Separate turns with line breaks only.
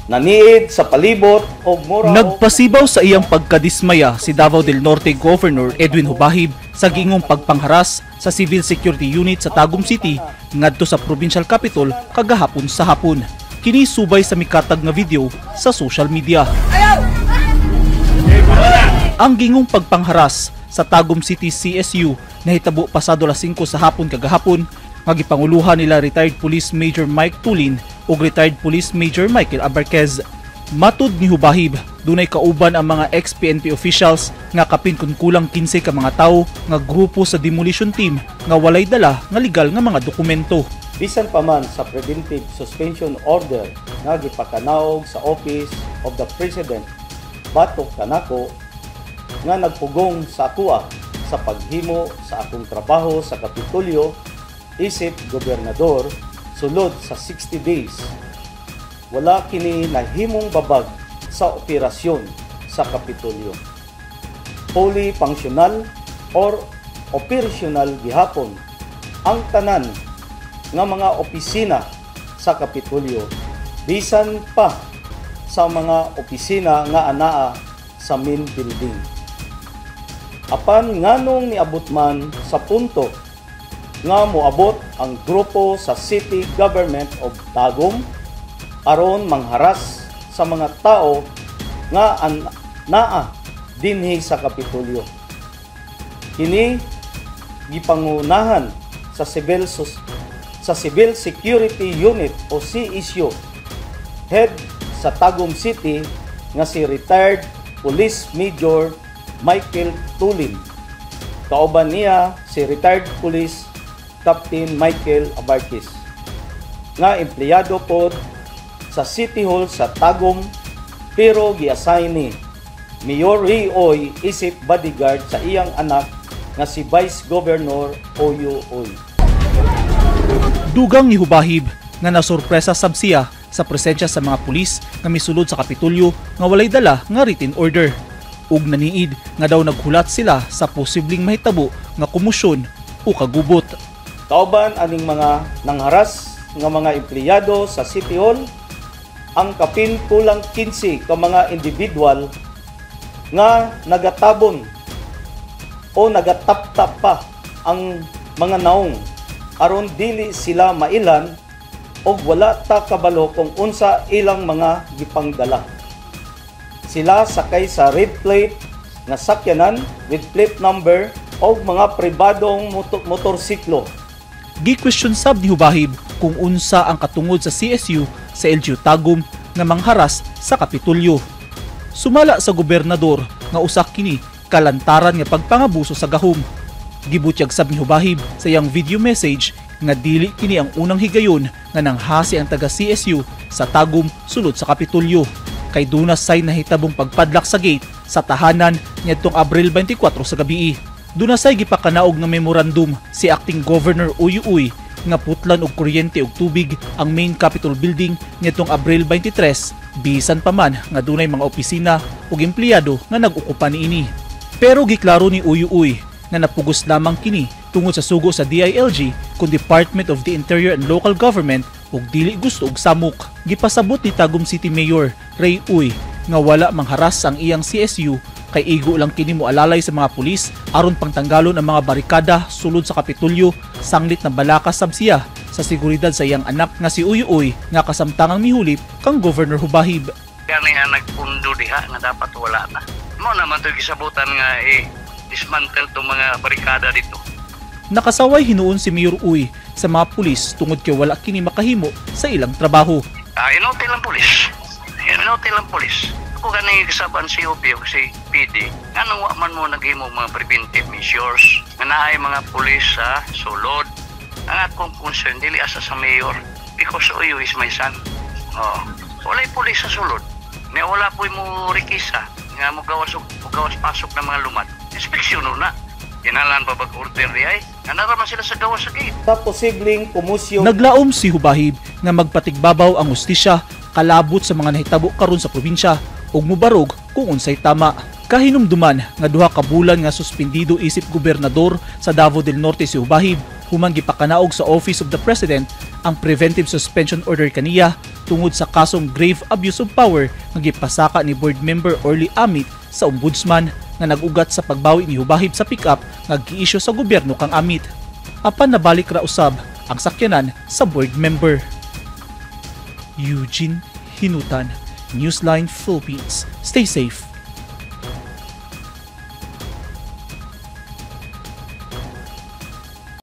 Naniid sa palibot og mura og
Nagpasibaw sa iyang pagkadismaya si Davao del Norte Governor Edwin Hubahib sa giingong pagpangharas sa Civil Security Unit sa Tagum City ngadto sa Provincial Capitol kagahapon sa hapon. Kini subay sa mikatag nga video sa social media. Ang gingong pagpangharas sa Tagum City CSU nahitabo pasado alas 5 sa hapon kagahapon nga gipanguluhan nila retired Police Major Mike Tulin ug retired Police Major Michael Abarquez. Matud ni Hubahib, dunay kauban ang mga ex-PNP officials nga kapin kun kulang 15 ka mga tawo nga grupo sa demolition team nga walay dala nga legal nga mga dokumento.
Bisan pa man sa preventive suspension order nga gipakanaog sa Office of the President batok kanako nga nagpugong sa akoa sa paghimo sa akong trabaho sa Kapitolyo isip gobernador sulod sa 60 days, wala kini nahimong babag sa operasyon sa Kapitolyo. Fully functional or operational gihapon ang tanan nga mga opisina sa Kapitolyo, bisan pa sa mga opisina nga anaa sa main building. Apan nganong niabot man sa punto nga moabot ang grupo sa City Government of Tagum aron mangharas sa mga tao nga naa dinhi sa Kapitolyo? Kini gipangunahan sa Civil Security Unit o CSU head sa Tagum City nga si retired Police Major Michael Tulin. Kauban niya si retired Police Captain Michael Abarquez nga empleyado pod sa City Hall sa Tagum pero gi-assign ni Mayor Ray Uy isip bodyguard sa iyang anak nga si Vice Governor Oyo Uy.
Dugang ni Hubahib nga nasorpresa sab siya sa presensya sa mga pulis nga misulod sa Kapitolyo nga walay dala nga written order. Ug naniid nga daw naghulat sila sa posibleng mahitabo nga komosyon o kagubot.
Kauban aning mga nangharas nga mga empleyado sa City Hall ang kapin kulang 15 ka mga individual nga nagatabon o nagataptap pa ang mga naong aron dili sila mailan og wala ta kabalo kung unsa ilang mga gipangdala. Sila sakay sa red plate nga sakyanan with plate number og mga pribadong motorsiklo.
Gi-question sab ni Hubahib kung unsa ang katungod sa CSU sa LGU Tagum nga mangharas sa Kapitolyo. Sumala sa gobernador nga usa kini kalantaran nga pagpangabuso sa gahom. Gibutyag sab ni Hubahib sa iyang video message nga dili kini ang unang higayon nga nanghasi ang taga CSU sa Tagum sulod sa Kapitolyo, kay duna say nahitabong pagpadlak sa gate sa tahanan niadtong Abril 24 sa gabii. Duna say gipakanaog nga memorandum si Acting Governor Oyo Uy nga putlan og kuryente ug tubig ang main Capitol building niadtong Abril 23, bisan pa man nga dunay mga opisina ug empleyado nga nag-okupa niini. Pero giklaro ni Oyo Uy nga napugos lamang kini tungod sa sugo sa DILG kun Department of the Interior and Local Government ug dili gusto og samok. Gipasabot ni Tagum City Mayor Ray Uy nga wala mangharas ang iyang CSU kay igo lang kini moalalay sa mga pulis aron pangtanggalon ang mga barikada sulod sa Kapitolyo, sanglit na balaka sab siya sa seguridad sa iyang anak nga si Uy Uy nga kasamtangang mihulip kang Governor Hubahib.
Gani nga nagpundo diha nga dapat wala na. Mo naman to gisabutan nga i-dismantle tong mga barikada dito.
Nakasaway hinuon si Mayor Uy sa mga pulis tungod kay wala kini makahimo sa ilang trabaho.
Inutil ang pulis. Inutil ang pulis. Ako gani gisaban si OP o si PD, nganong wa man mo naghimo mga preventive measures nga naay mga pulis sa sulod? Ang akong concern dili asa sa mayor because Oyo is my son. Oh, walay pulis sa sulod. May wala po mo rikisa nga mo gawas pasok ng mga lumad. Inspeksyon na. Kinalan pa bag order di ay? Nga naraman sila sa gawas sa gate.
Sa posibleng kumusyon
Naglaom si Hubahib nga magpatigbabaw ang hustisya kalabot sa mga nahitabo karon sa probinsya ug mubarog kung unsay tama. Kahinumduman nga 2 ka bulan nga suspendido isip gobernador sa Davao del Norte si Hubahib human gipakanaog sa Office of the President Ang preventive suspension order kaniya tungod sa kasong grave abuse of power nga gipasaka ni board member Orly Amit sa ombudsman nga nag-ugat sa pagbawi ni Hubahib sa pickup nga giisyu sa gobyerno kang Amit. Apan nabalik ra usab ang sakyanan sa board member. Eugene Hinutan, Newsline Philippines. Stay safe.